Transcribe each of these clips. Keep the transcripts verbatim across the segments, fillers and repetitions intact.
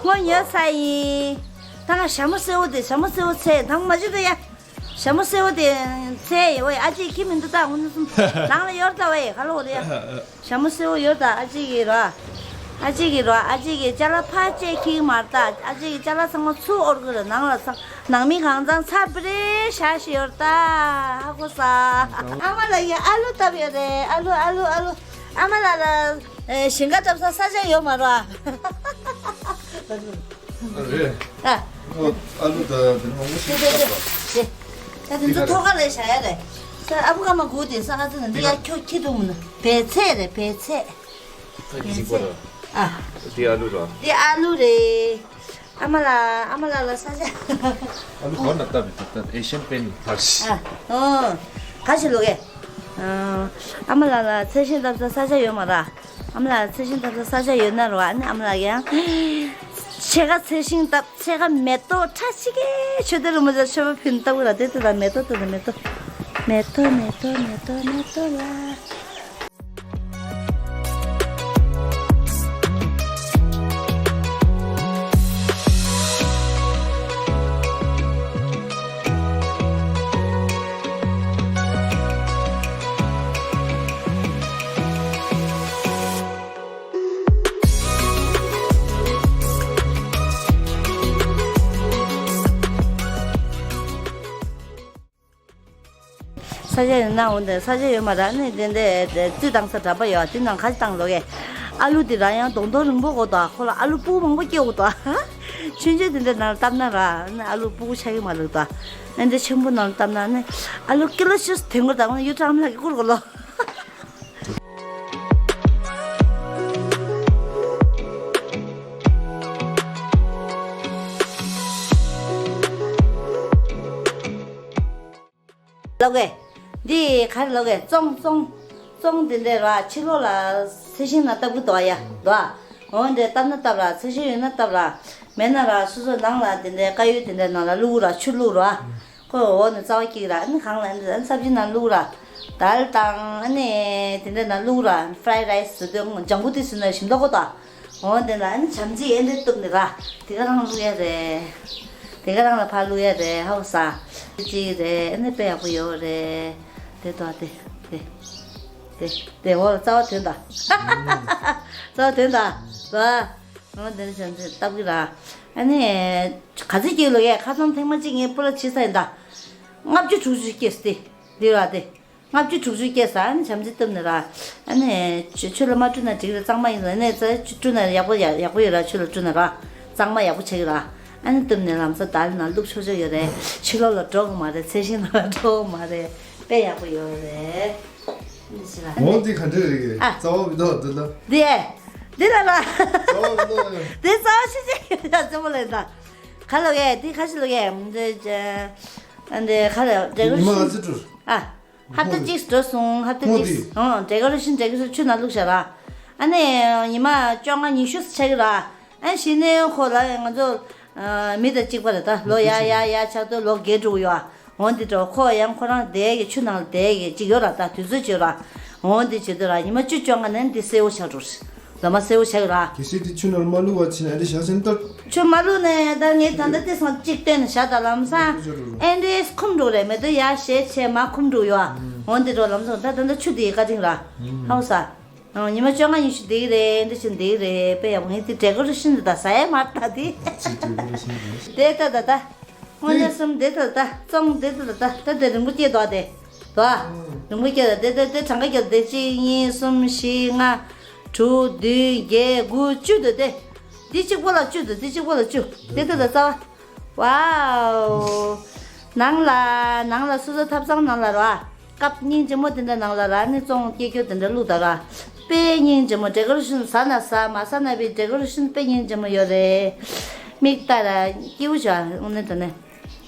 སྔོ་ཉོས་ཚར་ཡིན། ད་ང་ཞྭ་མོ་སེར་པོ་དེ། ཞྭ་མོ་སེར་པོ་ཚལ་དང་མ་བྱེད་དོ་ཡ། ཞྭ་མོ་སེར་པོ་དེ་ཚལ་ཡོད་ཨ་ཅེ་ཁྱི་མི་འདུག་ད་འུ་ནུ་གསུམ་ནང་ལ་ཡོད་ད་ཝེ་ག་ལོ་དེ་ཡ། ཞྭ་མོ་སེར་པོ་ཡོད་ད་ཨ་ཅེ་གི་རོ། ཨ་ཅེ་གི་རོ། ཨ་ཅེ་གི་ཅ་ལག་ཕར་བཅད་ཁྱི་མར་ད། ཨ་ཅེ་གི་ཅ་ལག་ཚང་མ་ཚུར་འོར་གི་རོ། ནང་ལ་ཚང་ནང་མི་གང་ཚང་ཚར་པི་རེ་ཤ་ཤི་ཡོད་ད། ཧ་གོ་ས། ཨ་མ་ལ་ཡ་ཨ་ལུ་བཏབ་ཡོད་རེད། ཨ་ལུ་ཨ་ལུ་ཨ་ལུ། ཨ་མ་ལ་ལ་ཞིང་ཁ་བཏབ་ས་ས་ཆ་ཡོད་མ་རོ། རེད། ཨ། ཨ་ལུ་ད་དེ་མང་པོ་ཞིག་བཏབ་པ། ད་དེ་ཚོ་ཐོག་ཁ་ལ་བཞག་ཡ་རེད། ས་ཨ་ཕོ་ཁ་མ་གུ་དེ་ས་ཨ་ཙི་ན་འདི་ཡ་ཁྱོ་ཁྱི་འདུག་མི་ན་བལ་ཚད་རེད་བལ་ཚད། ཁ་གི་ཅིག་པ་ར། ཨ། འདི་ཨ་ལུ་ར། འདི་ཨ་ལུ་རེད། ཨ་མ་ལ་ཨ་མ་ལ་ལ་ས་ཆ། ཨ་ལུ་ག་ན་བཏབ་ཡོད་ད་ཨེ་ཤན་པེན་ཕར་ཤི། ཨ། ཨོ། ག་ཞིག་ལོ་གས། ཨ་མ་ལ་ལ་ཚལ་ཞིང་བཏབ་ས་ས་ཆ་ཡོད་མ་ར། ཨ་མ་ལ་ཚལ་ཞིང་བཏབ་ས་ས་ཆ་ཡོད་ན་ར་ཨ་ནི་ཨ་མ་ལ་ཡང་། ཕྱེད་ཀ་ཚལ་ཞིང་བཏབ་ཕྱེད་ཀ་མེ་ཏོག་ཁྲ་ཆི་གེ་ཆོས་དེ་རུ་མ་ཟ་ཆོས་པ་ཕུན་བཏབ་གི་ར་དེ་དེ་ལ་མེ་ཏོག་དེ་ལ་མེ་ཏོག་མེ་ཏོག་མེ་ཏོག་མེ་ཏོག་མེ་ཏོག་ལ། ས་ཆ་ཡོད་ན་འོ་འདི་ས་ཆ་ཡོད་མ་ར་ནི་དེ་འདྲའི་བཙུད་བཏང་ས་འདྲ་པ་ཡོད་དེ་ནང་ཁ་ཅིག་བཏང་ལོ་གས། ཨ་ལུ་དེ་ར་ཡང་གདོང་གདོང་རིང་པོ་གོ་དོ་ཁོ་ལ་ཨ་ལུ་སྤུ་མང་པོ་སྐྱེ་འོ་དོ། ཆུན་ཆུན་དེ་འདྲ་ནང་བཏབ་ན་ར་ནི་ཨ་ལུ་སྤུ་གུ་ཆགས་ཀྱི་མ་ལུག་དོ། ཨ་འདྲ་ཆེན་པོ་ནང་བཏབ་ན་ནི་ཨ་ལུ་ཀི་ལོ་ཤུ་དེ་འགོར་དང་ཡུ་ཁྲ་ཨ་མ་ལགས་ཀྱི་བསྐུར་གོ་ལོ། ལོ་གས། འདི་ག་རེ་ལོ་གས་བཙོང་བཙོང་། བཙོང་དེ་འདྲས་ར་ཕྱི་ལོགས་ལ་ཚལ་ཞིང་ན་བཏབ་གི་འདུག་ཡ་འདུག་འོ་འདྲས་བཏབ་ན་བཏབ་ར་ཚལ་ཞིང་ཡོད་ན་བཏབ་ར། མེད་ན་ར་སོ་སོ་ནང་ལ་དེ་འདྲས་དཀར་ཡོལ་དེ་འདྲས་ནང་ལ་བླུགས་ར་ཆུ་བླུགས་ར། ཁོ་འོ་ནས་རྩ་བ་སྐྱེག་ར་ཨ་ནི་གང་ལ་ཨ་ནི་སབ་ཇི་ནང་བླུགས་ར། དལ་དང་ཨ་ནི་དེ་འདྲས་ནང་བླུགས་ར་ཕ་རའི་རའི་སི་བཟོས་དུས་ལྗང་བུ་དེ་བཟོས་ན་ཞིམ་མདོག་ཁོ་ད། འོ་དེ་ལ་ཨ་ནི་བྱམས་བརྩེ་ཨེ་འདྲས་གཏུབ་ནས་ར། དེ་ག་རང་བླུགས་ཡ་རེད། དེ་ག་རང་ལ་ཕར་བླུགས་ཡ་རེད་ཧའོ་ས། ཅི་རེད་ཨ་ནི་དཔེ་ཡག་པོ་ཡོད་རེད། དེ་དོ་དེ། དེ། དེ་དེ་འོ་རྩ་བ་དོན་དང་། རྩ་བ་དོན་དང་། ར། འོ་དེ་ནི་བྱམས་བརྩེ་སྟབས་ཀྱི་ར། ཨ་ནི། ག་ཚོད་སྐྱེས་ལོ་ཡས་ཁ་སང་ཐེངས་མ་གཅིག་ངས་སྤུ་ལ་བྱི་ས་ཡིན་ད། ལྔ་བཅུ་དྲུག་ཅུ་སྐྱེས་སི་དེ། འདི་ར་དེ། ལྔ་བཅུ་དྲུག་ཅུ་སྐྱེས་ས་ཨ་ནི་བྱམས་བརྩེ་བཏབ་ནས་ར། ཨ་ནི། ཆུ་ཆུ་ལ་མ་བཀྲུས་ན་འགྲིག་རེད་གཙང་མ་ཡིན་ལ་ནས་ཚ་བཀྲུས་ན་ཡག་པོ་ཡག་ཡག་པོ་ཡོད་ར་ཆུ་ལ་བཀྲུས་ན་ར། གཙང་མ་ཡག་པོ་ཆགས་ཀྱི་ར། ཨ་ནི་བཏབ་ནས་ལམ་སང་དལ་ནང་བླུགས་ཆོག་ཆོག་ཡོད་རེད་ཕྱི་ལོགས་ལ་འགྲོ་གི་མ་རེད་ཚལ་ཞིང་ནང་ལ་འགྲོ་གི་མ་རེད་དཔེ་ཡག་པོ་ཡོད་རེད། འོ་འདི་ག་འདྲ་རེད་གི་ཨ། རྩ་བ་མི་འདུག་འདི་ལ། འདི་ཨེ། འདི་ལ་ལ། རྩ་བ་མི་འདུག་འདི་རྩ་བ་ཤི་ཆེ་ཡོད་ཡ་རྩེ་མོ་ལེན་ད། ག་ལ་གས་འདི་ག་ཤི་ལ་གས་འདི་ཅ། ཨ་འདི་ག་ལ་འདི་ག་ཉི་མ་ལ་ཨ་ཙི་ཀྲུར། ཨ། ཧབ་ཏ་གཅིག་འགྲོ་སོང་ཧབ་ཏ་གཅིག་ཨོ་འདི། ཨོ་ཌེ་ཀོ་རེ་ཤན་ཌེ་ཀོ་རེ་ཤན་ཆུ་ནང་བླུགས་བཞག་ར། ཨ་ནི་ཉི་མ་བཅོ་ལྔ་ཉི་ཤུ་ཆགས་ཀྱི་ར། ཨ་གཞི་ནས་ཁོ་ལ་ང་ཚོ་ཨ་མི་དང་གཅིག་པ་རེད་ད་ལོ་ཡ་ཡ་ཡ་ཆགས་དུས་ལོ་རྒས་འགྲོ་གི་ཡོད་ཨ། འོ་འདི་འགྲོ་ཁོ་ཡང་ཁོ་རང་བསྡད་ཀྱི་ཆུ་ནང་ལ་བསྡད་ཀྱི་གཅིག་ཡོད་ར་ད་དུས་ཚོད་བྱོས་ར། འོ་འདི་བྱེད་དུས་ར་ཉི་མ་བཅུ་བཅོ་ལྔ་ནས་འདི་སེར་པོ་ཆགས་འགྲོ་རེད། ལོ་མ་སེར་པོ་ཆགས་ཀྱི་ར། གལ་སྲིད་དེ་ཆུ་ནང་མ་བླུགས་པ་བྱས་ན་ཨ་འདི་ཞག་ཤིན་ཏུ། ཆུ་མ་བླུགས་ནས་ད་ངས་ད་ལྟ་དེ་སང་གཅིག་བཏོན་ནས་བཞག་ད་ལམ་སང་། ཨེ་འདྲས་འཁུམ་འགྲོ་རེད་མེ་ཏོག་ཡར་བཞད་བྱས་མར་འཁུམ་འགྲོ་ཡོད་ཨ། འོ་འདི་འགྲོ་ལམ་སང་ད་ད་ལྟ་ཆུ་དེའི་བཀའ་དྲིན་ར། ཧའོ་ས། ཨང་ཉི་མ་བཅོ་ལྔ་ཉི་ཤུ་བསྡད་ཀྱི་རེད་ཨེ་འདྲ་བྱས་བསྡད་ཀྱི་རེད་དཔེ་ཡག་པོ་ངས་དེ་ཌེ་ཀོ་རེ་ཤན་དེ་ད་ཟ་ཡ་མ་རེད་ད་དེ། ཅི་ཌེ་ཀོ་རེ་ཤན་རེད། དེ་ད་ད་ད། དངོས་གནས་གསུམ་དེ་ད་ད་བཙོང་དེ་ད་ད་ད་དེ་རིང་པོ་སྐྱེས་འདུག་ཨ་དེ། འདུག་ཨ། རིང་པོ་སྐྱེས་ད་དེ་དེ་དེ་གྲངས་ཀ་སྐྱེས་ད་དེ་གཅིག་གཉིས་གསུམ་བཞི་ལྔ། དྲུག་བདུན་བརྒྱད་དགུ་བཅུ་འདུག་དེ། འདི་གཅིག་པོ་ལ་བཅུ་འདུག་འདི་གཅིག་པོ་ལ་བཅུ། དེ་ད་ད་རྩ་བ། ཝའོ། ནང་ལ་ནང་ལ་སོ་སོ་ཐབ་ཚང་ནང་ལ་ར། ཀབ་སྙིང་རྗེ་མོ་དེ་འདྲ་ནང་ལ་ར་ནི་བཙོང་སྐྱེ་རྒྱུ་དེ་འདྲ་བླུགས་ད་ར། དཔེ་སྙིང་རྗེ་མོ་ཌེ་ཀོ་རེ་ཤན་ཟ་ན་ཟ་མ་ཟ་ན་བའི་ཌེ་ཀོ་རེ་ཤན་དཔེ་སྙིང་རྗེ་མོ་ཡོད་རེད། མིག་ལྟ་ར་སྐྱིད་པོ་བྱ་དངོས་གནས་དོན་ནས།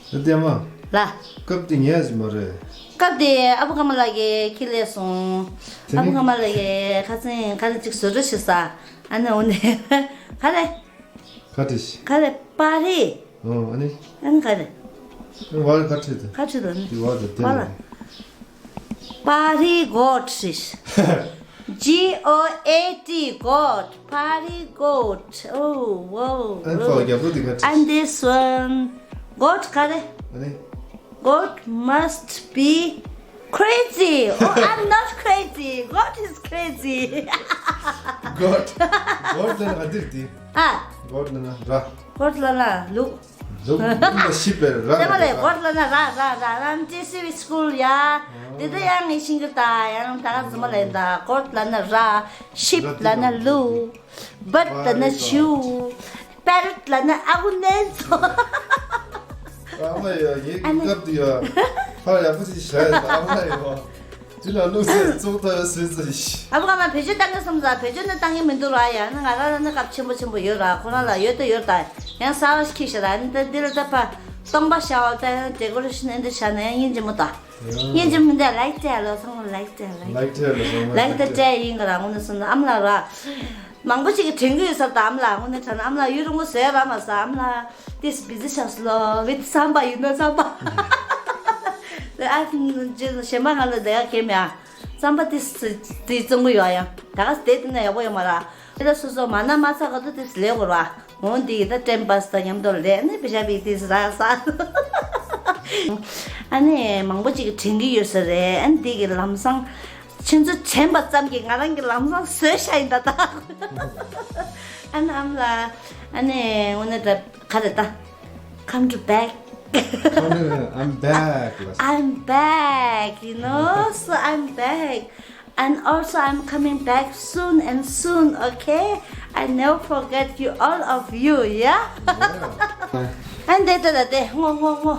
ཨ་ལྟད་མ། ལ། ཀབ་དེ་ངའི་ཡ་ཞིག་མ་རེད། ཀབ་དེ་ཨ་བུ་ཀ་མ་ལགས་ཀྱིས་ཁྱེར་སླེབས་སོང་། དེ་ཨ་བུ་ནི། ཀ་མ་ལགས་ཀྱིས་ཁ་སང་ག་རེ་ཅིག་བཟོ་འདྲ་ཞིག་ཟ། ཨ་ནི་འོ་ནས་ག་རེ། ཁ་བྲིས། ག་རེ་པ་རི། ཨོ་ཨ་ནི། ཨ་ནི་ག་རེ། ཨ་ནི་བ་རི་ཁ་བྲིས་དེ། ཁ་བྲིས་དེ་ནི། དེ་བ་དེ་བ་ལ། དེ་པ་རི་གོ་བྲིས། G O A T, goat, party goat. Oh, wow. And for རྒྱབ་ལོགས་འདི་ག་ཁྲིད། And this one, goat ག་རེ། ཨ་ནི། Goat must be crazy. Oh, I'm not crazy. Goat is crazy. Goat. Goat ལབ་ན་ག་འདིར་འདི། ཨ། Goat ལབ་ན་ར། Goat ལབ་ན་ལུག་ལུག་ལུག་ལ་ཤིབ་པའི་ར་དེ་མ་ལས་ར། Goat ལབ་ན་ར་ར་ར་ར་ཏི་སི་བི་སྐུལ་ཡ། དེ་ད་ཡང་ངས་ཤིང་གི་ད་ཡང་ད་ག་ཙི་མ་ལས་ད། Goat ལབ་ན་ར། Sheep ལབ་ན་ལུག Bird ལབ་ན་ཆུ། Parrot ལབ་ན་ཨ་ཁུ་ནེན་ཚོ། ཨ་མ་ཡ་ངའི་སྐབས་དེ་ཡ་ཕར་ཡག་པོ་ཅིག་བཞག་ཡ་ཨ་མ་ཡ། དེ་ལ་ལུག་སེ་བཙོག་ཐ་ཡ་སེ་ཙི་ཤི། ཨ་ཕ་ག་མ་བེད་སྤྱོད་བཏང་གི་སོང་ཙང་བེད་སྤྱོད་ནི་བཏང་གི་མི་འདུག་ར། ཡང་ན་ང་རང་ལ་ནི་སྐབས་ཆེན་པོ་ཆེན་པོ་ཡོད་ར། ཁོ་རང་ལ་ཡོད་ད་ཡོད་ད། ཡང་གསར་བ་ཞིག་ཁྱེར་ཤག་ར། ཨ་ནི་ད་འདི་ལ་ད་ཕ་སྟོང་པ་ཤ་བ་ད་ཡང་ཌེ་ཀོ་རེ་ཤན་ཨེ་འདི་བྱ་ན་ཡང་སྙིང་རྗེ་མོ་ད། སྙིང་རྗེ་མོ་འདི་ལའིག་སྤྲད་ལོ་སོང་། ལའིག་སྤྲད་ལའིག་ལའིག་སྤྲད་ལོ་སོང་། ལའིག་ད་སྤྲད་ཡིན་ག་ར། དངོས་གནས་སོང་ན་ཨ་མ་ལགས་ར། མང་པོ་ཞིག་གིས་དྲན་གི་ཡོད་ས་རེད་ད། ཨ་མ་ལགས་དངོས་གནས་དྲན་ན་ཨ་མ་ལགས་ཡུན་རིང་པོ་བཟོས་ར་མ་ཟ། ཨ་མ་ལགས་this busy ཤག་སི་ལོ་with Samba, you know Samba. ཨ་གཞན་པ་ང་ལ་ལས་ཀ་གེ་མེད་ཨ། Samba this དེ་བཙོང་གི་ཡོད་ཡང་ད་ག་དེ་དེ་ན་ཡག་པོ་ཡོད་མ་ར། དེ་ལ་སོ་སོ་མ་ན་མ་ཚ་ག་དུ་this ལས་གོ་ར། འོ་འདི་ད་ཊེམ་པ་སི་ད་མཉམ་དུ་ལས་ནི་བི་ཤ་བི་དེ་ར་ས། ཨ་ནི་མང་པོ་ཅིག་གིས་དྲན་གི་ཡོད་ས་རེད། ཨ་ནི་འདི་གི་ལམ་སང་ཁྱེད་ཚོ་དྲན་པ་ཙམ་གྱིས་ང་རང་གི་ལམ་སང་བཟོས་ཤག་ཡིན་ད་ད། ཨ་ནི་ཨ་མ་ལགས་ཨ་ནི་དངོས་གནས་ད་ག་རེད་ད། Come to back. I'm back. I'm back, you know, so I'm back. And also, I'm coming back soon and soon, okay? I never forget you, all of you, yeah? ཨ་འདི་ལྟ་ལ་དེ་སྔོ་སྔོ་སྔོ།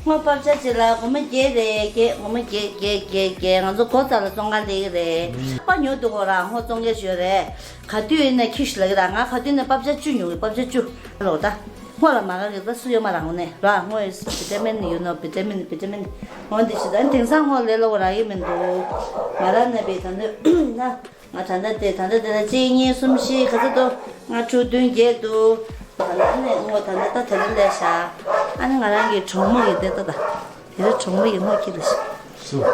སྔོ་པབ་ཆ་ཅི་ལ་སྒོར་མོ་བརྒྱད་རེད། བརྒྱད། སྒོར་མོ་བརྒྱད་བརྒྱད་བརྒྱད་བརྒྱད། ང་ཚོ་སྒོ་རྩ་ལ་བཙོང་ག་སླེབས་ཀྱི་རེད། པ་ཉོ་འདུག་གོ་ར། སྔོ་བཙོང་མཁན་ཞིག་ཡོད་རེད། ག་དུས་ཡིན་ན་ཁྱི་ཞིག་ལ་གི་ར། ང་ག་དུས་ནས་པབ་ཆ་བཅུ་ཉོ་གི། པབ་ཆ་བཅུ་ལོ་ད། སྔོ་ལ་མ་དགའ་གི་ད་སུ་ཡོད་མ་ར། དངོས་གནས་ར་སྔོ་is vitamin, you know, vitamin, vitamin. འོ་འདི་ཞིག་ད་དེང་སང་སྔོ་ལས་སླ་བོ་རག་གི་མི་འདུག་ང་རང་ན་བའི་ད་འདོད་ན། ང་ད་ལྟ་དེ་ད་ལྟ་དེ་ལ་གཅིག་གཉིས་གསུམ་བཞི་ག་ཚོད་འདུག་ལྔ་དྲུག་བདུན་བརྒྱད་འདུག་ད་ལྟ་ནས་སྔོ་ད་ལྟ་ད་དེ་རིང་ལས་བཞག་ཨ་ནི་ང་རང་གི་གྲོགས་མོ་ཡིན་དེ་ལྟ་ད། དེ་རིང་གྲོགས་མོ་ཡིན་སྔོ་ཁྱི་ལ་ཞིག་སུ།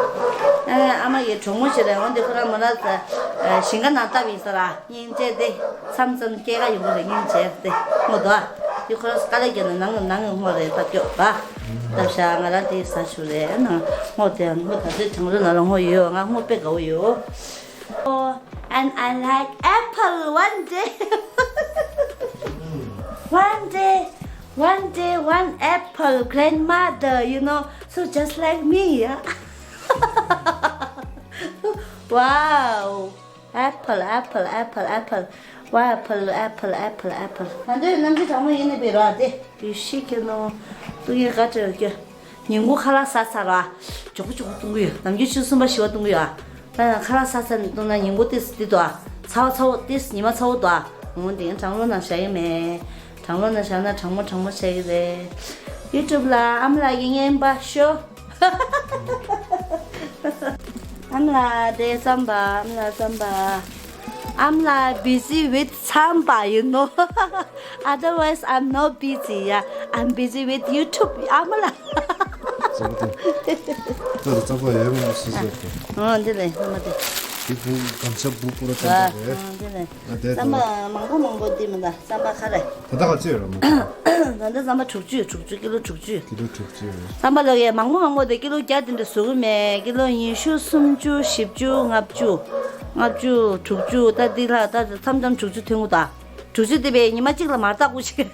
ཨ་ཨ་མ་ཡི་གྲོགས་མོ་ཞིག་རེད། འོན་ཏེ་ཁོ་རང་མོ་ར་ད་ཞིང་ཁ་ནང་བཏབ་ཡིན་ས་ར། སྙིང་རྗེ་དེ་མཚམས་མཚམས་སྐྱེས་ཀ་ཡོང་གི་རེད། སྙིང་རྗེ་དེ་སྔོ་དོ་ཨ། དེ་ཁོ་རང་དཀའ་ལས་བརྒྱབ་ན་ནང་ནང་སྔོ་རེད་ད། སྐྱོ་བ་ད་བཞག་ང་རང་དེ་ཟ་ཞུ་རེད། ནང་སྔོ་དེ་སྔོ་ད་ཚོད་གྲང་རོ་ནང་ལ་སྔོ་ཡོད། ང་སྔོ་དཔེ་དགའ་བོ་ཡོད། Oh, and I like apple one day. One day, one day, one apple, grandmother, you know, so just like me, yeah? Wow. Apple, apple, apple, apple. Wow, apple, apple, apple, apple. ད་འདོད་རྣམ་འགྱུར་དྲང་མོ་ཡིན་ནི་པའི་རོ་དེ། ཡུ་ཤི་ཁྱོད་ནོ། ཏུ་ཡི་ག་བྲལ་ཁྱོད། ཉིན་གུང་ཁ་ལག་ཟ་ཚར་བ། མགྱོགས་པོ་མགྱོགས་པོ་བཏུང་གི་ཡོད། ནམ་རྒྱུན་ཆུ་གསུམ་པ་བཞི་པ་བཏུང་གི་ཡོད། ད་ཡང་ཁ་ལག་ཟ་ཚར་ནས་བཏུང་ན་ཉིན་གུང་ཏིས་འདི་དོ། ཚ་བ་ཚ་བོ་ཏིས་ཉི་མ་ཚ་བོ་དོ། འོ་དེ་ཡང་གྲང་རླུང་ནང་བཞག་ཡོད་མེད། གྲང་རླུང་ནང་བཞག་ན་གྲང་མོ་གྲང་མོ་བྱེད་ཀྱི་རེད། ཡུ་ཊུབ་ལ་ཨ་མ་ལགས་ཀྱི་རྔན་པ་ཤོ། ཨ་མ་ལགས་དེ་རྩམ་པ། ཨ་མ་ལགས་རྩམ་པ། I'm like busy with Samba, you know. Otherwise, I'm not busy, yeah. I'm busy with YouTube, ཨ་མ་ལགས། རྩམ་པ་དེ། ད་རྩམ་པ་ཡོད་མོ་སུ་ཟེར་ཏེ། ཨ་འདི་ལས་ཨ་མ་དེ། དེ་བུ་གང་ཆ་བུ་པོ་ར་ཨ་རྩམ་པ་རེད། ཨ་འདི་ལས། ཨ་དེ་རྩམ་པ་མང་པོ་མང་པོ་འདི་མི་འདའ། རྩམ་པ་ཁ་རེ། ད་ལྟ་ག་ཚོད་ཡོད་ར་མ། ད་ལྟ་རྩམ་པ་དྲུག་ཅུ། དྲུག་ཅུ། ཀི་ལོ་དྲུག་ཅུ། ཀི་ལོ་དྲུག་ཅུ་ཡོད། རྩམ་པ་ལོ་ཡས་མང་པོ་མང་པོ་དེ་ཀི་ལོ་བརྒྱ་དེ་འདྲ་བཟོ་གི་མེད། ཀི་ལོ་ཉི་ཤུ། སུམ་ཅུ། བཞི་བཅུ། ལྔ་བཅུ། ལྔ་བཅུ། དྲུག་ཅུ། ད་འདི་ལ་ད་མཚམས་མཚམས་དྲུག་ཅུ་ཐོན་གི་འདུག་དྲུག་ཅུ་དེ་བས་ཉི་མ་གཅིག་ལ་མར་བཏགས་དགོས་ཤིག་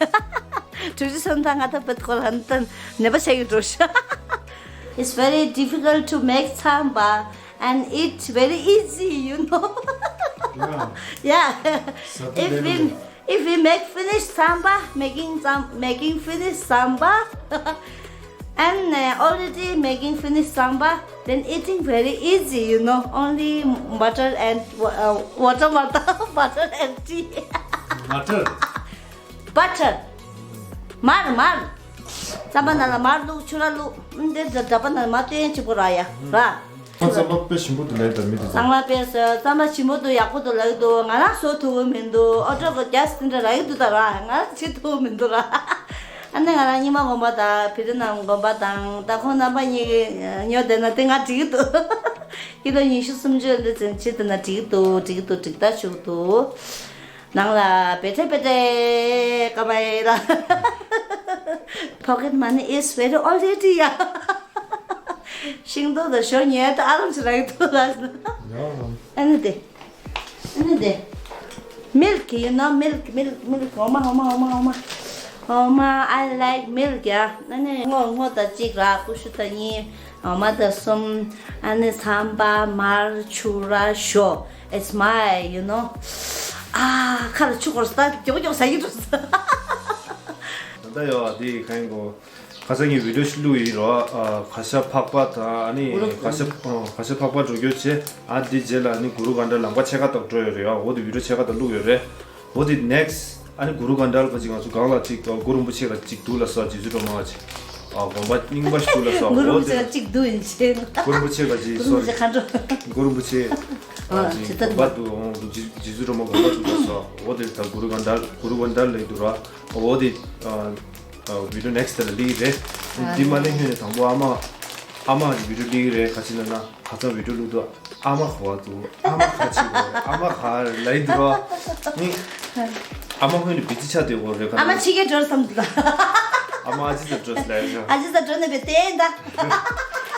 དྲུག་ཅུ་སོན་ད་ང་ད་བུད་ཁོ་ལ་ད་ནད་པ་བྱེད་ཀྱི་འགྲོ་ཤག It's very difficult to make samba and it's very easy, you know. Yeah. Yeah. If we, if we make finish samba, making some, making finish samba, and uh, already making finish samba, then eating very easy, you know. Only butter and wa- uh, water, water, butter and tea. Butter. Butter. མར་མར། རྩམ་པ་ནང་ལ་མར་བླུགས། ཆུ་ར་བླུགས། ཨ་འདི་འདྲ་འདྲ་པ་ནང་ལ་མར་བཏོན་ཅིག་པོ་ར་ཡ་ར། ཁོ་རྩམ་པ་དཔེ་ཞིམ་པོ་འདུག་ལབ་ད་མི་དེ་ཚོ། རྩམ་པ་དཔེ་ཟོས། རྩམ་པ་ཞིམ་པོ་འདུག་ཡག་པོ་འདུག་ལབ་ཀྱི་འདུག་ང་རང་བཟོ་ཐུབ་ཀྱི་མི་འདུག་ཨོ་ཌར་གི་རྒྱ་སི་འདྲ་རག་གི་འདུག་ད་ར། ང་རང་བྱེད་ཐུབ་ཀྱི་མི་འདུག་ར། ཨ་ནི་ང་རང་རྙིང་མ་དགོན་པ་དང་བི་རི་ནམ་དགོན་པ་དང་ད་ཁོང་རྣམ་པ་གཉིས་ཀྱིས་ཉོ་བསྡད་ན་དེ་ང་འགྲིག་གི་འདུག་ཀི་ལོ་ཉི་ཤུ་སུམ་ཅུ་འདི་ཚན་ཕྱིར་དུ་ན་འགྲིག་འདུག་འགྲིག་འདུག་འགྲིག་ད་བཅུག་འདུག་ནང་ལ་བེ་ཏྲེ་བེ་ཏྲེ་ཀ་བའི་ལ། Pocket money is very already ཡ། ཤིང་ཏོག་དང་ཞོ་ཉོས་ད་ཨ་རམ་ཆི་རག་འདུག་ལ། ཨ་ནི་དེ། ཨ་ནི་དེ། Milk, you know, milk, milk, milk. འོ་མ། འོ་མ། འོ་མ། འོ་མ། I like milk. ཡ། ཨ་ནི་སྔོ། སྔོ་དང་གཅིག་ར། ཀུ་ཤུ་དང་གཉིས། འོ་མ་དང་གསུམ། ཨ་ནི་ཚམ་པ། མར། ཕྱུར་ར། ཞོ། It's my, you know. ཨ། ཁ་ལ་ཆུ་འཁོར་སོང་། ད་མགྱོགས་མགྱོགས་ཟ་གི་འགྲོ་སོང་། ད་ཡོ་འདི་གང་གོ། ཁ་སང་གི་བི་ཌིའོ་ཞིག་བླུགས་ཡིན་རོ། ཨ། གར་ཞ་འཕགས་པ་དང་ཨ་ནི་གར་ཞ། ཨ། གར་ཞ་འཕགས་པ་འགྲོ་རྒྱུ་བྱས། ཨ། འདི་རྗེས་ལ་ཨ་ནི་གུ་རུ་གྷན་ཌ་ལམ་ཁ་ཕྱེད་ཀ་དག་འགྲོ་ཡོད་རེད། ཨ། འོ་དེ་བི་ཌིའོ་ཕྱེད་ཀ་དག་བླུགས་ཡོད་རེད། འོ་དེ་ནེག་སི་ཊི་ཨ་ནི་གུ་རུ་གྷན་ཌ་ལ་ཕ་ཅིག་ང་ཚོ་སྒང་ལ་ཅིག་གུ་རུ་རིན་པོ་ཆེ་ལ་ཅིག་འདུག་ལ་སོ། རྗེ་བཙུན་སྒྲོལ་མ་ལ་ཅིག་ཨ། དགོན་པ་རྙིང་པ་ཞིག་འདུག་ལ་སོ། གུ་རུ་རིན་པོ་ཆེ་ལ་ཅིག་འདུག་ཡིན་ཆེ། གུ་རུ་རིན་པོ་ཆེ་ལ་ཅིག་གུ་རུ་རིན་པོ་ཆེ་མཁའ་འགྲོ། གུ་རུ་རིན་པོ་ཆེ། ཨ། ཨ། ཅིག་དེ་ལྟ་དགོན་པ་འདུག་འདུག་རྗེ་བཙུན་སྒྲོལ་མ་དགོན་པ་འདུག་ལ་སོ། འོ་དེ་ད་གུ་རུ་གྷན་ཌ། གུ་རུ་གྷན་ཌ་ལ་འདུག་ར། འོ་དེ། ཨ། ཨ། བི་ཌིའོ་ནེག་སི་ཊི་དེ་ལ་སླེབས་ཀྱི་རེད། ཨ། འདི་མ་སླེབས་སྔོན་ནས་དང་པོ་ཨ་མ། ཨ་མ་གི་བི་ཌིའོ་སླེབས་ཀྱི་རེད། ག་ཅི་ན་ན་ཁ་སང་བི་ཌིའོ་བླུགས་དུས་ཨ་མ་ག་པར་འདུག་ཨ་མ་ག་ཅི་གོ། ཨ་མ་ག་ལ་ཡིན་འདུག་རོ། ནི། ཨ་མ་སྔོན་ནས་བི་ཛི་ཆགས་བསྡད་ཡོད་རེད། ག་ཨ་མ་ཕྱི་རྒྱལ་འགྲོ་བསམ་འདུག་ཨ་མ་ཨ་ཅེ་ས་འགྲོ་ལ་ཡོད། ཨ་ཅེ་ས་འགྲོ་ནས་བི་ཌིའོ་བལྟས་ཡིན་ད།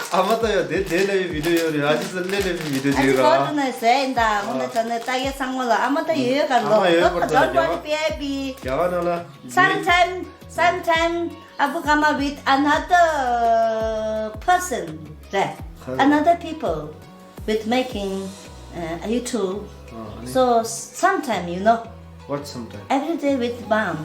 ཨ་མ་ད་ཡོད་དེ། དེ་ལ་བི་ཌིའོ་ཡོད་རེད། ཨ་ཅེ་ས་སླེབས་ནས་བི་ཌིའོ་ཨ་ཅེ་བྱེད་ས་ར། འགྲོ་ནས་བཟོས་ཡིན་ད། ཨ། འོ་ན་ད་ནས་ལྟ་ཡས་ཚང་མ་ལ་ཨ་མ་ད་ཡོད་ག་ལོ། ཨ་མ་ཡོད་ག་ལོ། Don't worry baby. རྒྱ་གར་ནང་ལ། Sometime, sometime I will come up with another person, right? Hello. Another people with making, uh, a YouTube. ཨ། ཨ་ནི། So sometime, you know. What sometime? Every day with mom.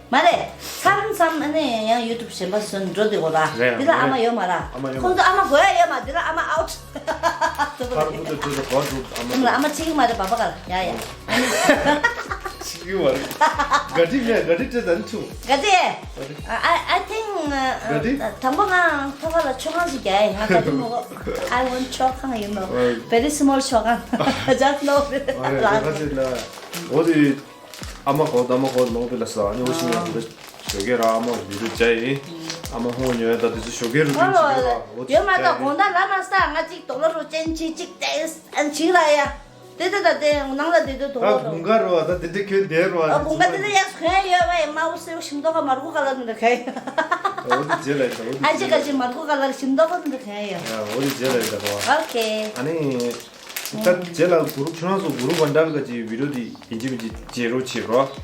མ་རེད། མཚམས་མཚམས་ཨ་ནི་ཡང་ཡུ་ཊུབ་གཞན་པ་བཟོས་འགྲོ་འདི་གོ་ར། རེད། འདི་ལ་ཨ་མ་ཡོད་མ་ར། ཨ་མ་ཡོད་མ་ར། ཁོང་ཚོ་ཨ་མ་དགོས་ཡ་ཡོད་མ། འདི་ལ་ཨ་མ་ཨའུ་ཊི། ཁར་ཁུ་ཏུ་ཏུ་ཏུ་གོ་ཏུ་ཨ་མ། ཨ་མ་ལ་ཨ་མ་ཆིག་མ་རེད། བ་བ་གར་ཡ་ཡ། ཨ་ནི། ཆིག་ཡོད་མ་རེད། ག་ཏི་མེད། ག་ཏི་ཏི་ཟན་ཆུ། ག་ཏི། I, I think, uh, ག་ཏི། དང་པོ་ང་ཐོག་ཁ་ལ་མཆོད་ཁང་ཞིག་རྒྱག་ཡ་ཡིན། ང་ག་ཏི་མོ་གོ། I want མཆོད་ཁང་ཡིན་ནོ། ཨ། Very small མཆོད་ཁང་། Just no། ཨ་རེད། ལ་ཁ་ཅིག་ལ། འོ་དེ། ཨ་མ་གོ། ཨ་མ་གོ་ནོ་བི་ལ་ས་ཉོ་ཤི་ང་ཞོ་གེ་ར། ཨ་མ་བི་རུ་ཅའི། ཨ་མ་ཧོ་ཉོ་ད་དེ་ཚོ་ཞོ་གེ་རུ་ཏུ་ཞོ་གེ་ར། འོ་ཡོད་མ་ད་དགོང་དག་ལ་མ་ས་ང་ཅིག་དོག་ལོ་རུ་ཅན་ཅི་ཅིག་ཏེ་ཨན་ཅིག་ལ་ཡ། དེ་དེ་ད་དེ་ནང་ལ་དེ་དེ་དོག་ལོ་རུ། ད་དགུན་ཁ་རུ་ད་དེ་དེ་ཁྱོད་དེ་རུ། ཨ་དགུན་ཁ་དེ་དེ་ཡ་ཁོན་ཡོད་བ་ཡ། མ་འུ་སེ་འུ་ཤིམ་དོ་ཁ་མར་ཁུ་ཁ་ལ་ནི་ཁ་ཡ། འོ་དེ་རྗེས་ལ་ཡིན་ད། འོ་དེ་ཨ་ཅི་ཀ་ཅི་མར་ཁུ་ཁ་ལ་ཤིམ་དོ་ཁ་ནི་ཁ་ཡ། འོ་དེ་རྗེས་ལ་ཡིན་ད་རུ། ཨོ་ཁེ། ཨ་ནི། ད་རྗེས་ལ་གུ་རུ་ཁྱོད་རང་ཚོ་གུ་རུ་གྷན་ཌ་ལ་ག་ཅིག་བི་ཌིའོ་དེ་ཡིན་གཅིག་མིན་གཅིག་བརྗེ་རོགས་བྱེད་རོགས།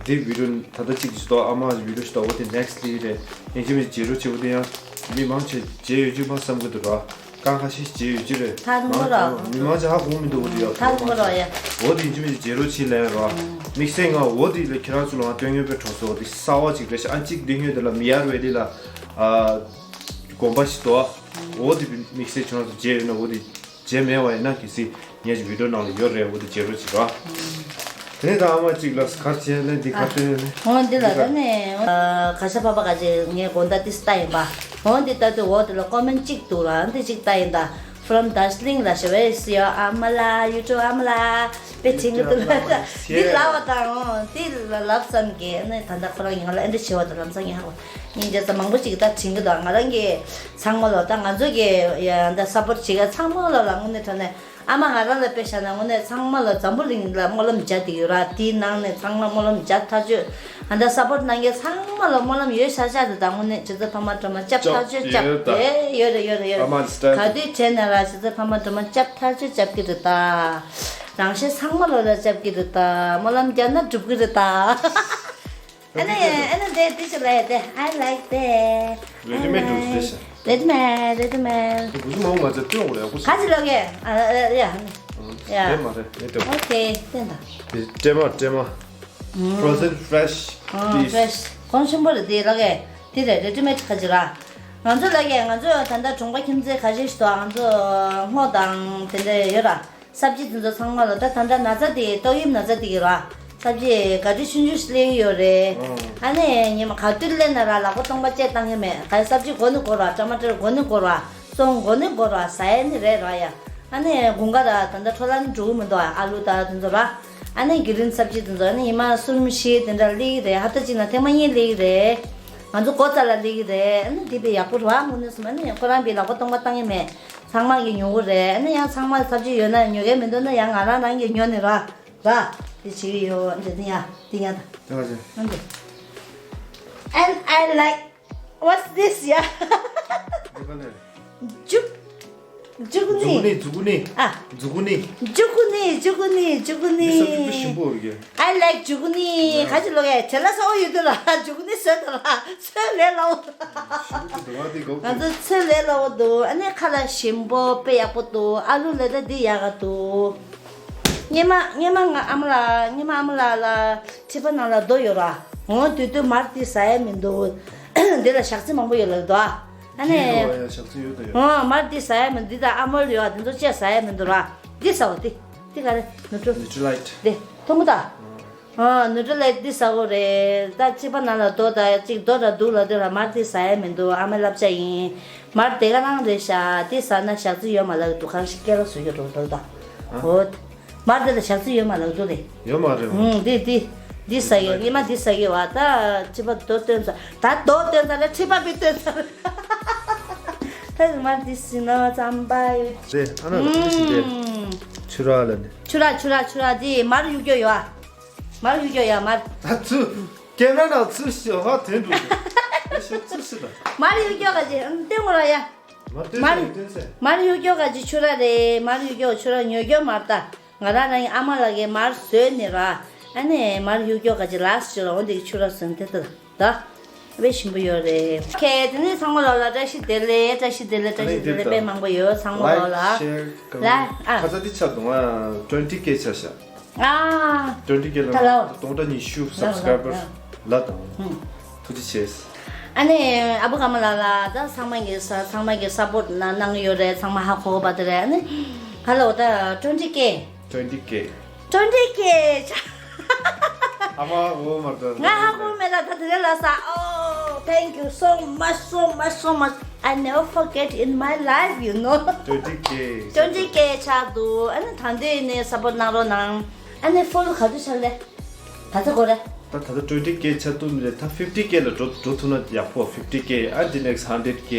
དེ་བི་ཌིའོ་ད་ལྟ་གཅིག་ཅིག་ཏོ། ཨ་མ་བི་ཌིའོ་ཞིག་ཏོ། འོ་དེ་ནེག་སི་ཊི་ལི་རེད། ཡིན་གཅིག་མིན་གཅིག་བརྗེ་རོགས་བྱེད། འོ་དེ་ཡང་མི་མང་ཆེ་བརྗེ་ཡོད་ཅིག་མ་བསམ་གི་འདུག་རོགས། གང་ཁ་ཤས་ཤིག་བརྗེ་ཡོད་ཅིག་རེད། ཐག་རིང་པོ་རོགས། མི་མང་ཆེ་ཧ་གོ་མི་འདུག་འོ་དེ་ཡ། ཐག་རིང་པོ་རོགས་ཡ། འོ་དེ་ཡིན་གཅིག་མིན་གཅིག་བརྗེ་རོགས་བྱེད་ལན་རོགས། དམིགས་བསལ་ང་འོ་དེ་ལ་ཁྱེད་རང་ཚོ་ལ་ང་སྟོན་ཡོད་པའི་གྲོགས་ཚོ། འོ་དེ་གསར་བ་ཅིག་རེད་ཤག་ཨ་གཅིག་འདི་སྔོན་དེ་ལ་མི་ཡར་བས་དེ་ལ་ཨ་དགོན་པ་ཞིག་ཏོ། འོ་དེ་དམིགས་བསལ་ཁྱེད་རང་ཚོ་བརྗེ་ཡོད་ན། འོ་དེ་བརྗེ་མེད་པ་ཡིན་ན་གལ་སྲིད་ངེད་ཀྱི་བི་ཌིའོ་ནང་ལ་ཡོད་རེད། འོ་དེ་བརྗེ་རོགས་བྱེད་རོགས། དེ་ནས་ད་ཨ་མ་གཅིག་ལ་གར་བྱས་ནས་འདི་གར་སྟོན་ནས། འོ་འདི་ལ་ད་ནས་གར་ཞ་པ་པ་ག་ཅིག་ངས་དགོང་དག་ཏིས་ལྟ་ཡིན་པ། འོ་འདི་ལྟ་དུས་འོ་དེ་ལ་ཀོ་མེན་ཊི་གཅིག་འདུག་ར། འདི་གཅིག་ལྟ་ཡིན་ད། From Darjeeling ལ་ཞེ་བས་སི་ཡོ་ཨ་མ་ལ་ཡུ་ཊུབ་ཨ་མ་ལ་པེ་ཆིང་གི་དུ་ལ་འདི་ལབ་པ་དང་། འོ་འདི་ལ་ལབ་ཙམ་གྱིས་ནས་ད་ལྟ་ཁོ་རང་ཡང་ལ་ཨེ་འདྲ་བྱེད་པ་དང་ལམ་སང་ཡང་ཧ་གོ། ཡིན་རྒྱ་ཚ་མང་པོ་ཅིག་ད་དྲན་གི་འདུག་ང་རང་གི་ཚང་མ་ལོ་ད་ང་ཚོ་གི་ཡ་ད་སཔོར་ཊི་བྱེད་མཁན་ཚང་མ་ལོ་ལ་དངོས་གནས་དྲང་གནས་ཨ་མ་ང་རང་ལ་དཔེ་བཞག་ན་དངོས་གནས་ཚང་མ་ལོ་འཛམ་བུ་གླིང་ལ་སྨོན་ལམ་རྒྱག་བསྡད་ཡོད་ར། དེའི་ནང་ནས་ཚང་མ་སྨོན་ལམ་རྒྱག་ཐག་ཆོད། ཨ་ད་སཔོར་ཊི་གནང་མཁན་ཚང་མ་ལོ་སྨོན་ལམ་ཡོད་ཤག་ཤག་རེད། ད་དངོས་གནས་ཇི་ལྟར་ཕ་མ་སྒྲོལ་མ་སྐྱབས་ཐག་ཆོད་སྐྱབས་ཡོད་རེད། ཡོད་རེད་ཡོད་རེད་ཡོད་རེད། ག་དུས་བྱས་ན་ར་ཇི་ལྟར་ཕ་མ་སྒྲོལ་མ་སྐྱབས་ཐག་ཆོད་སྐྱབས་ཀྱི་རེད་ད། རང་གཞན་ཚང་མ་ལོ་ལ་སྐྱབས་ཀྱི་རེད་ད། སྨོན་ལམ་རྒྱག་ན་འགྲུབ་ཀྱི་རེད་ད། ཨ་ནི་ཨ་ནི་དེ་དེ་ཅི་ལ་ཡ་དེ། I like that. Ready-made འདུག་རེད་ཤག Ready-made, ready-made. དེ་བུ་ཚོ་མང་མ་ཚད་སྟོན་དགོས་རེད་ཡག་པོ་ཞིག་ག་ཅི་ལོག་གེ། ཨ་ཨ་ཡ། ཡ། དེ་མ་རེད་དེ་ལྟ་བུ། ཨོ་ཁེ། བསྟན་དང་། དེ་སྤྲེལ་མ་སྤྲེལ་མ། Frozen fresh piece. Fresh. གོང་ཆེན་པོ་རེད་དེ་ལོག་གེ། དེ་རེད་ready-made ག་ཅི་ར། ང་ཚོ་ལོག་གེ་ང་ཚོ་ད་ལྟ་གྲོང་པ་ཁྱིམ་མཚེས་ཁ་ཤས་ཤིག་ཏུ་ང་ཚོ་སྔོ་དང་དེ་འདྲ་ཡོད་ར། སབ་ཇི་དེ་ཚོ་ཚང་མ་ལ་ད་ད་ལྟ་ན་ཚ་དེ་ཏོག་དབྱིབས་ན་ཚ་དེ་གི་ར། སབ་ཇི་ག་དུས་ཆུང་ཆུང་ཞིག་སླེབས་ཡོད་རེད། ཨ་ནི་ཉི་མ་ག་དུས་སླེབས་ན་ར་ལག་པ་སྟོང་པ་བཅད་བཏང་གི་མེད། ག་སབ་ཇི་དགོས་ནི་དགོས་ར། ཊ་མ་ཊར་དགོས་ནི་དགོས་ར། སོང་དགོས་ནི་དགོས་ར། ཟ་ཡ་ནི་རེད་ར་ཡ། ཨ་ནི་དགུན་ཁ་ར་ད་ལྟ་འཕྲོ་བརླག་ནི་འགྲོ་གི་མི་འདུག་ཨ་ལུ་ད་དེ་ཚོ་ར། ཨ་ནི་གི་རིན་སབ་ཇི་དེ་ཚོ་ཨ་ནི་ཉི་མ་གསུམ་བཞི་དེ་འདྲ་སླེབས་ཀྱི་རེད། ཧབ་ཏ་གཅིག་ན་ཐེངས་མ་གཉིས་སླེབས་ཀྱི་རེད། ང་ཚོ་སྒོ་རྩ་ལ་སླེབས་ཀྱི་རེད། ཨ་ནི་འདི་དཔེ་ཡག་པོ་རེད་བ། དངོས་གནས་སོང་ཨ་ནི་ཁོ་རང་དཔེ་ལག་པ་སྟོང་པ་བཏང་གི་མེད། ཚང་མ་གིས་ཉོ་གི་རེད། ཨ་ནི་ཡང་ཚང་མ་ལ་ཚབ་ཆེ་ཡོད་ན་ཉོ་མཁན་མི་འདུག་ན་ཡང་ང་རང་རང་གིས་ཉོ་ནི་ར། ར། དེ་བྱེད་ཀྱི་ཡོད། འདི་ནི་ཡ། འདི་ཡ་ད། དེ་ག་ཚོད། ཨ་འདི། And I like, what's this ཡ། འདི་ག་ནས། ཇུ། ཇུ་གུ་ནི། ཛུ་གུ་ནི། ཨ། ཛུ་གུ་ནི། ཛུ་གུ་ནི། ཛུ་གུ་ནི། ཛུ་གུ་ནི། འདི་ས་ཏུ་ཏུ་ཞིམ་པོ་རེད། I like ཛུ་གུ་ནི། ག་ཅི་ལོ་གས་བྱེད་ལ་ས་འོ་ཡོད་དུ་ལ་ཛུ་གུ་ནི་བཟོས་དུ་ལ་ཚོད་ལས་ལའོ། ཞིམ་པོ་འདུག་ང་འདི་གོ་ང་ཚོ་ཚོད་ལས་ལའོ་འདུག་ཨ་ནི་ཁ་ལ་ཞིམ་པོ་དཔེ་ཡག་པོ་འདུག་ཨ་ལུ་ལས་ད་འདི་ཡག་ག་འདུག་སྔོན་མ་སྔོན་མ་ང་ཨ་མ་ལགས་སྔོན་མ་ཨ་མ་ལགས་ལ་མཁྲིས་པ་ནང་ལ་རྡོ་ཡོད་ར། འོ་དུས་དུས་མར་དེ་ཟ་ཡ་མི་འདུག་འདི་ལ་ཞག་ཚི་མང་པོ་ཡོད་ལབ་འདུག་ཨ་ནི། འདི་ཡོད་ཡ་ཞག་ཚི་ཡོད་ད་ཡོད། འོ་མར་དེ་ཟ་ཡ་མི་འདི་དང་ཨ་མོལ་ཡོད་འདི་ཚོ་ཅེས་ཟ་ཡ་མི་འདུག་ར། འདི་ཟ་བ་འདི། འདི་ག་རེ་ནུ་ཊུ། ནུ་ཊུ་ལའིཊ། འདི་མཐོང་གི་ད། ཨ་ནུ་ཊུ་ལའིཊ་འདི་ཟ་དགོས་རེད། ད་མཁྲིས་པ་ནང་ལ་རྡོ་དང་ཅིག་རྡོ་དང་དུག་ལ་དུག་ལ་མར་འདི་ཟ་ཡ་མི་འདུག་ཨ་མའི་བསླབ་བྱ་ཡིན། མར་དེ་ག་རང་རེད་ཤག་འདི་ཟ་ན་ཞག་ཚི་ཡོད་མ་ལབ་འདུག་གང་ཞིག་སྐད་ལ་བཟོ་རྒྱུ་འགྲོ་འདུག་ད། ཨ། འོ། མར་འདི་ལ་ཞག་ཚི་ཡོད་མ་ལབ་འདུག་རེད། ཡོད་མ་རེད། ཨུང་འདི་འདི་འདི་ཟ་ཡོད་ངས་མ་འདི་ཟ་ཡོད་བ་ད། མཁྲིས་པ་རྡོ་བཏོན་ཚར་ད་རྡོ་བཏོན་ཚར་ལ་མཁྲིས་པ་མི་བཏོན་ཚར། ད་མར་འདི་ཟིན་ན་ཙམ་པ་ཡོད། རེད་ཨ་ན་ལ་ཁ་ཤི་འདི། ཨུང་ཆུ་ར་ལ་ནི། ཆུ་ར་ཆུ་ར་ཆུ་ར་འདི་མར་གཡུག་རྒྱུ་ཡོད་ཨ། མར་གཡུག་རྒྱུ་ཡ་མར། ད་ཚུ། ཀེམ་ར་ནང་ཚུ་ཞོ་ཧ་དེ་འགྲོ། དེ་ཞོ་ཚུ་སི་ད། མར་གཡུག་རྒྱུ་ག་ཅི་ཨང་སྟོན་མོ་ར་ཡ། མར་སྟོན་མར་ཚེ་སྟོན་ཚེ། མར་གཡུག་རྒྱུ་ག་ཅི་ཆུ་ར་རེད། མར་གཡུག་རྒྱུ་ཆུ་ར་ཉོ་རྒྱུ་མར་ད། ང་རང་རང་གི་ཨ་མ་ལགས་ཀྱིས་མར་བཟོས་ནས་ར། ཨ་ནི་མར་གཡུག་རྒྱུ་ག་ཅི་ལགས་ཞུ་ར་འོ་འདི་ཆུ་ར་ཟོན་དེ་ད། ད། དཔེ་ཞིམ་པོ་ཡོད་རེད། ཁེ་དེ་ནས་ཚང་མ་ལོ་ལ་བཀྲ་ཤིས་བདེ་ལེགས། བཀྲ་ཤིས་བདེ་ལེགས། བཀྲ་ཤིས་བདེ་ལེགས། དཔེ་མང་པོ་ཡོད་ཚང་མ་ལོ་ལ། Like, share, comment. ལ་ཨ། ཁ་ཚ་འདི་ཆགས་འདུག་ང་twenty K ཆགས་ཤག་ཨ། twenty K ལ་ད་ལོ། སྟོང་ཕྲག་ཉི་ཤུ་ད་ལོ། Subscriber ལ་དང་། ཧུམ། ཐུགས་རྗེ་ཆེ། ཨ་ནི་ཨ་བུ་ཀརྨ་ལགས་ལ་ད་ཚང་མ་གི་ས་ཚང་མ་གི་སཔོར་ཊི་གནང་གནང་གི་ཡོད་རེད། ཚང་མ་ཧ་གོ་བ་དེ་རེད། ཨ་ནི་ཧ་ལོ་ད་twenty K། twenty K། twenty K ཆགས། ཨ་མ་འོ་མ་ད། ང་ཧ་གོ་མེད་ལ་ད་དེ་རེད་ལ་ས། Oh, thank you so much, so much, so much. I never forget in my life, you know. twenty K twenty K ཆགས་འདུག་ཨ་ནི་ད་འདི་ནས་སཔོར་ཊི་གནང་རོགས་གནང་། ཨ་ནི་ཕོ་ལོ་ག་ཚོད་ཆགས་ལེ། ད་ཚོད་གོ་རེ། ད་ད་ལྟ་twenty K ཆགས་ཐུབ་ནི་རེད། ད་fifty K ལ་འགྲོ་འགྲོ་ཐུབ་ན་ཡག་པོ། fifty K ཨ་འདི་next hundred K།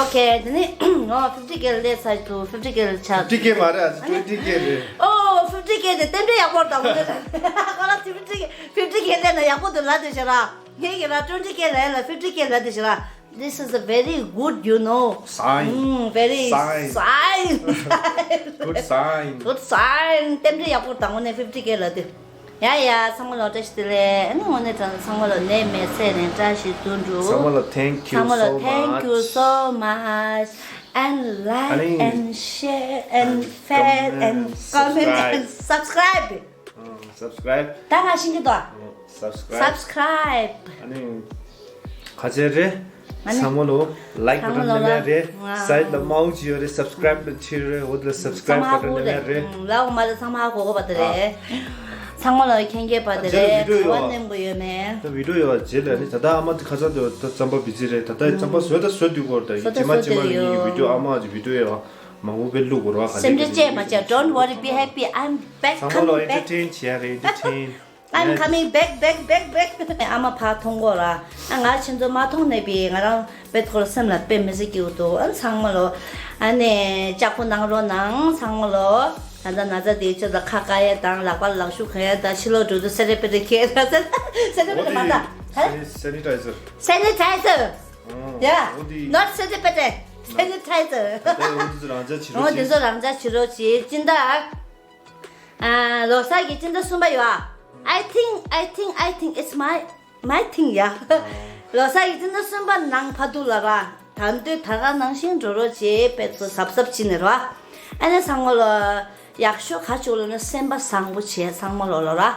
Okay དེ་ནི་ཨོ་fifty K ལ་སླེབས་ཚར་འདུག fifty K ལ་ཆགས། fifty K མ་རེད་ཨ་ཅི་twenty K རེད། ཨོ་fifty K དེ་རྟེན་འབྲེལ་ཡག་པོ་རེད་ད་ངོ་ནས་ད། ཁོ་རང་fifty K fifty K སླེབས་ན་ཡག་པོ་འདུག་ལབ་འདུག་ཤག་ར། ངས་ཀྱི་ར་twenty K ལབ་ཡ་ལ་fifty K ལབ་འདུག་ཤག་ར། This is a very good, you know. Sign. Mm, very sign. Sign. Good sign. Good sign. རྟེན་འབྲེལ་ཡག་པོ་དང་ངོ་ནས་fifty K ལ་དེ། ཡ་ཡ་ཚང་མ་ལ་བཀྲ་ཤིས་བདེ་ལེགས། ཨ་ནི་ངོ་ནས་དྲང་ཚང་མ་ལ་ནད་མེད་ཚེ་རིང་བཀྲ་ཤིས་བདེ་འགྲོ། ཚང་མ་ལ་thank you ཚང་མ་ལ so much. Thank you so much. And like ཨ་ནི་and share and and fan and comment and comment and subscribe. Subscribe. ཨང་subscribe. ད་ང་ཤིང་གི་དོ། ཨང་subscribe. Subscribe. ཨ་ནི་ཁ་ཆེ་རེད། ཨ་ནི་ཚང་མ་ལོ་like ཚང་མ་button ལོ་ནེམ་ཡ་རེད། ལ་side ལ་མའུ་ཅི་ཡོད་རེད། subscribe ལ་ཕྱིར་རེད། འོ་དེ་ལ་subscribe button ནེམ་ཡ་རེད། ལའོ་མ་རེད་ཚང་མ་ཧ་གོ་གོ་བ་དེ་རེད། ཚང་མ་ལོ་མཁྱེན་མཁྱེན་པ་དེ་རེད། ག་བ་ནེམ་གོ་ཡོད་མེད། ད་video ཡོད་རྗེས་ལ་ནི་ད་ལྟ་ཨ་མ་དེ་ཁ་ཚ་དེ་ད་རྩམ་པ་བི་ཛི་རེད། ད་ལྟ་རྩམ་པ་བཟོས་ད་བཟོས་དུས་གོ་རེད། ད་རྗེས་མ་རྗེས་མ་ལ་ནི་video ཨ་མ་གི་video ཡོད། མང་པོ་དཔེ་བླུག་དགོས་རོགས་ག་སེམས་ཁྲལ་ཅེས་མ་བྱ། Don't worry, be happy, I'm back, coming back. ཚང་མ་ལ་entertain བྱེད་ཡ་རེད། entertain. I'm coming back, back, back, back. ཨ་མ་ཕར་མཐོང་གོ་ར། ཨ་ང་ཁྱེད་ཚོ་མ་མཐོང་ནས་པི་ང་རང་དཔེ་ཐོག་ལ་སེམས་ལ་དཔེ་མི་སྲིད་སྐྱིད་པོ་འདུག་ཨ་ཚང་མ་ལོ། ཨ་ནས་ལྕགས་པོ་གནང་རོགས་གནང་ཚང་མ་ལོ། ད་ལྟ་ན་ཚ་དེའི་ཆེད་དུ་ཁ་བཀག་ཡས་དང་ལག་པ་ལག་ཤུབས་གོན་ཡས་དང་ཕྱི་ལོགས་འགྲོ་དུས་སེ་རེ་པེ་རེ་ཁྱེར་ད་སེ་རེ་པེ་རེ་མ་ད། Sanitizer. Sanitizer. Yeah, not sanitizer, sanitizer. ད་འོ་འདི་ཚོ་རང་འཇགས་བྱེད་རོགས་བྱེད། འོ་འདི་ཚོ་རང་འཇགས་བྱེད་རོགས་བྱེད། སྤྱི་ཟླ་ཨ་ལོ་གསར་གྱི་སྤྱི་ཟླ་གསུམ་པ་ཡོད་ཨ། I think, I think, I think it's my, my thing, yeah. ལོ་གསར་གྱི་སྤྱི་ཟླ་གསུམ་པ་ནང་ཕ་ཐུག་ལ་ར་ད་འདོད་ད་ག་ནང་བཞིན་འགྲོ་རོགས་བྱེད། དཔེ་ཚོ་གཟབ་གཟབ་བྱེད་ནས་ར། ཨ་ནི་ཚང་མ་ལོ། ཡག་ཤོས་ག་ཅིག་ལབ་ན་སེམས་པ་བཟང་པོ་བྱས་ཚང་མ་ལོ་ལོ་ར། ཨ་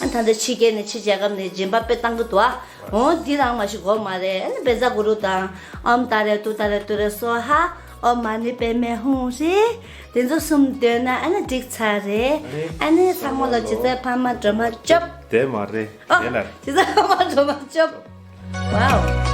ད་ལྟ་ཕྱི་རྒྱལ་ནས་ཕྱི་རྒྱལ་ཁབ་ནས་སྦྱིན་པ་དཔེ་བཏང་གི་འདུག་ཨ། འོ་འདི་རང་མ་ཞིག་གོ་མ་རེད། ཨ་ནི་བཛྲ་གུ་རུ་དང་ཨོཾ་ཏཱ་རེ་ཏུཏྟཱ་རེ་ཏུ་རེ་སྭཱ་ཧཱ། ཨོཾ་མ་ཎི་པདྨེ་ཧཱུྃ་ཧྲཱིཿ་དེ་ཚོ་གསུམ་འདོན་ན་ཨ་ནི་འགྲིག་ཚར་རེད། ཨ་ནི་ཚང་མ་ལོ་ཇི་ཙེ་ཕ་མ་སྒྲོལ་མ་སྐྱོབ། དེ་མ་རེད། ཨ་དེ་ལ་ཇི་ཙེ་ཕ་མ་སྒྲོལ་མ་སྐྱོབ། Wow.